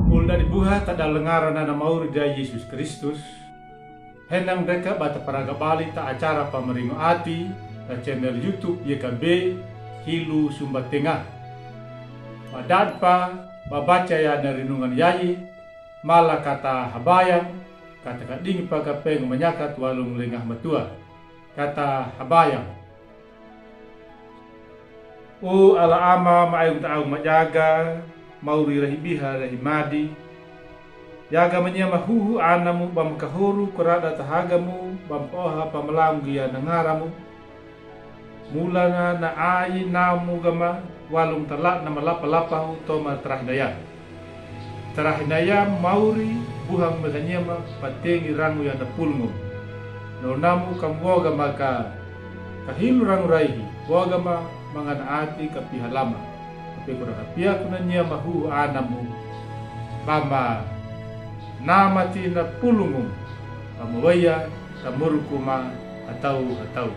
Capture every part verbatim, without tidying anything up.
Ulda' di buha ta dalangaran ana mauri da Yesus Kristus. Henang deka ba ta paraga bali ta acara pamaringo ati ta channel YouTube Y K B Hilu Sumbatenga'. Ba da'ad pa ba baca ya na renungan yayi, mala kata habayang, kata kadingi pa kapeng manyakat walung lengah matua. Kata habayang. O Alla Ama ma'aung ta aung majaga, mauri rahi biha rahi madi. Yaga mania mahuhu anamu bam kahoru kurada tahagamu bam poha pamalangu gia na ngaramu. Mulana na ayi namu gama walung tala na malapa-lapahu toma tarahinaya. Tarahinaya mauri buhang mekanyema patengi rangu ya na pulungu. Nonamu kam woga maka kahilu rangu raihi, woga ma mangana ati kapiha lama. Tapi kura kapiha kuna nyema huhu anamu. Bama namati na pulungu. Bama waya tamurku ma hatau hatau.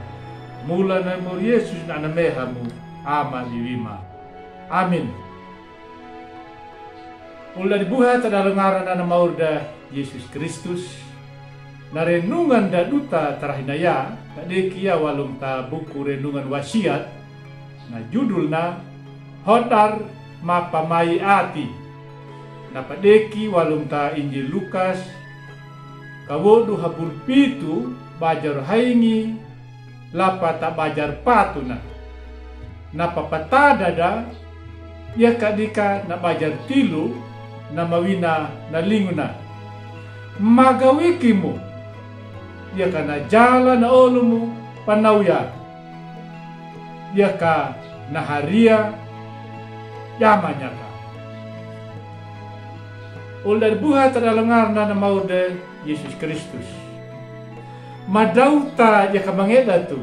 Mulana mauri Yesus na ana mehamu ama liwima. Amin. Ulda' di buha ta dalangaran ana mauri da Yesus Kristus. Na renungan da duta tarahinaya, ta deki ya walung ta buku renungan wasiat, na judulna Hodar Mapamayi Ati. Na padeki walung ta Injil Lukas, kawodu habul pitu, bajar haingi, lapa ta bajar patuna. Na papatada da, ya kadika na bajar tilu, na mawina na linguna. Magawikimu, ya ka na jala na olumu, panauya. Ya ka na haria, yamanya ka. Ulda' di buha ta dalangaran ana mauri da Yesus Kristus. Madauta ya ka mangeda tu.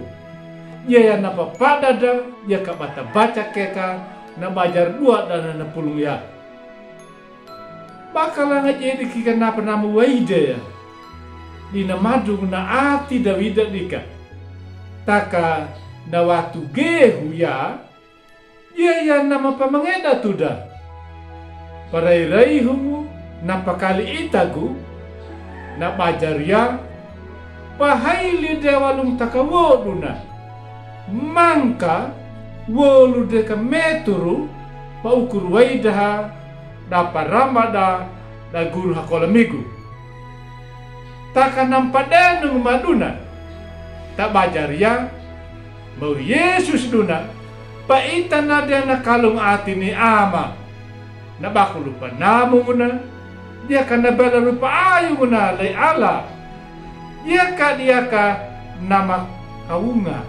Ya ya na papada da, ya ka bata-bata keka, na bajar dua dana na pulung ya. Bakalanga jedi kika na panamu waida ya. Dina madung na ati da wida dika. Taka na watu gehu ya, ya ya na mapamangeda tu da. Parai-raihu mu na pakali itagu, na bajar ya, pahaili de walung taka woduna. Mangka wolu de ka meturu, pa ukur waidaha, da paramba da, da guru hakola migu. Taka nampa denung maduna, ta bajar ya, mauri Yesus duna, pa ita na de na kalung ati ni ama. Na baku lupa namu nguna, dia ka na bela lupa ayu nguna lai ala. Dia ka dia ka na makawunga,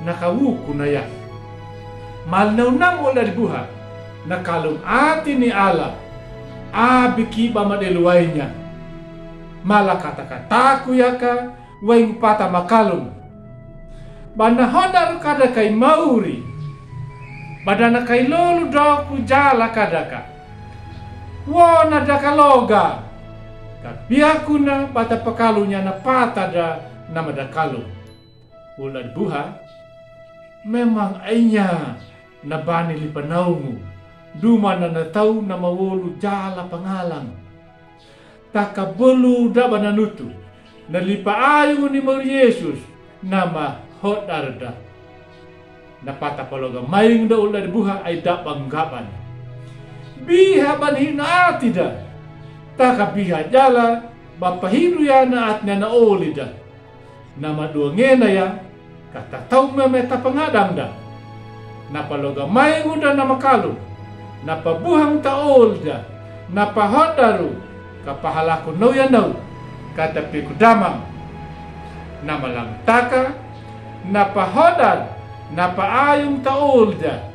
na kawuku na ya. Mal nau namu ulda' di buha, na kalung ati ni ala, abiki ba madelu wainya. Mala kata-kataku ya ka, waing pata makalung. Ba na hodaru kada kai mauri. Ba da na kai lolu doku jala kada ka. Wona da ka loga. Ka piaku na bata pakalunya na pata da na mada kalung. Ulda' di buha. Memang ainya na bani lipa naungu. Duma na na tau na mawolu jala pangalang. Taka bolu da ba nanutu. Na lipa ayu ni mauri Yesus. Na mahodar da. Na pata paloga maing da ulda' di buha ai da banggaban. Biha bani hina ati da. Taka biha jala ba pahidu ya na ati na na oli da. Na madua ngena ya, ka ta tau meme ta pangadang da. Na paloga maing uda na makalung, na pabuhang ta ol da, na pahodaru, ka pahalaku nau ya nau, ka ta piku damang. Na malang taka, na pahodar, na paayung ta ol da.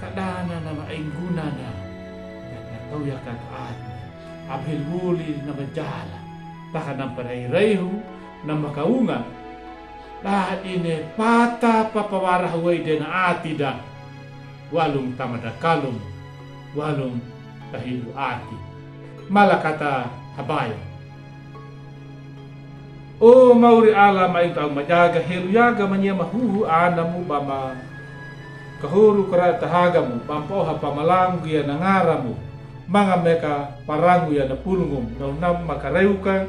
Kadana na mainggunana, na tau ya ka ta ati. Abhil wuli na majala, taka na parai-raihu, na makaunga. Da'ine pata papawarahu wai de na ati da. Walung tamada kalung, walung tahidu ati. Mala kata habaya. O mauri ala maing tau majaga helu yaga mania mahuhu anamu bama. Kahuru kara tahaga mu, bampa oha pamalangu ya na ngara mu, manga meka parangu ya na pulungu mu, na unam maka reuka,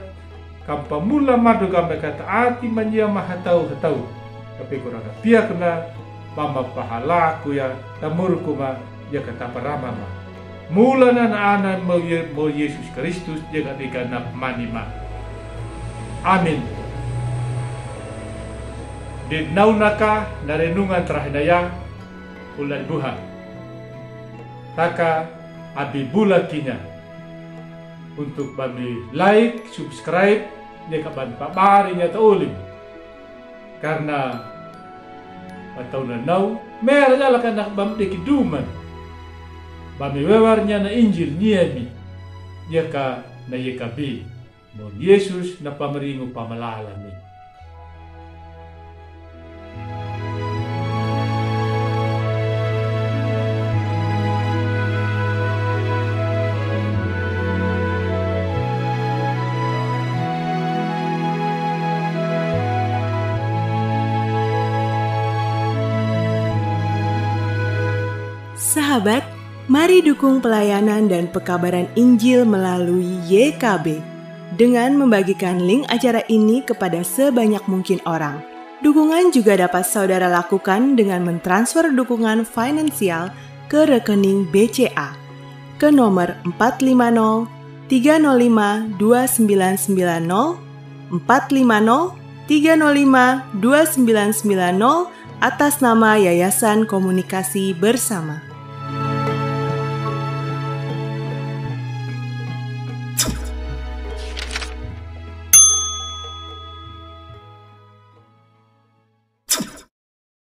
kampa mula madu ga meka taati mania ma hatau-hatau. Tapi kura ka piak na, mama pahalaku ya, tamurku ma, ya ka taparama ma. Mula na na anan mo Ye-, mo Yesus Kristus, ya ka diganap mani ma. Amin. Di nauna ka na renungan tarahe na ya, ulan buha. Taka abi bula kinya. Untuk bami like, subscribe, ya ka bami pabari nya ta oli. Karna, atau na nau, mera jala kana bami deki duman. Bami wewar nya na Injil nia mi. Ya ka na ya ka bi. Mo Yesus na pamaringu pamalala mi. Sahabat, mari dukung pelayanan dan pekabaran Injil melalui Y K B dengan membagikan link acara ini kepada sebanyak mungkin orang. Dukungan juga dapat saudara lakukan dengan mentransfer dukungan finansial ke rekening B C A ke nomor empat lima nol tiga nol lima dua sembilan sembilan nol, empat lima nol tiga nol lima dua sembilan sembilan nol, atas nama Yayasan Komunikasi Bersama.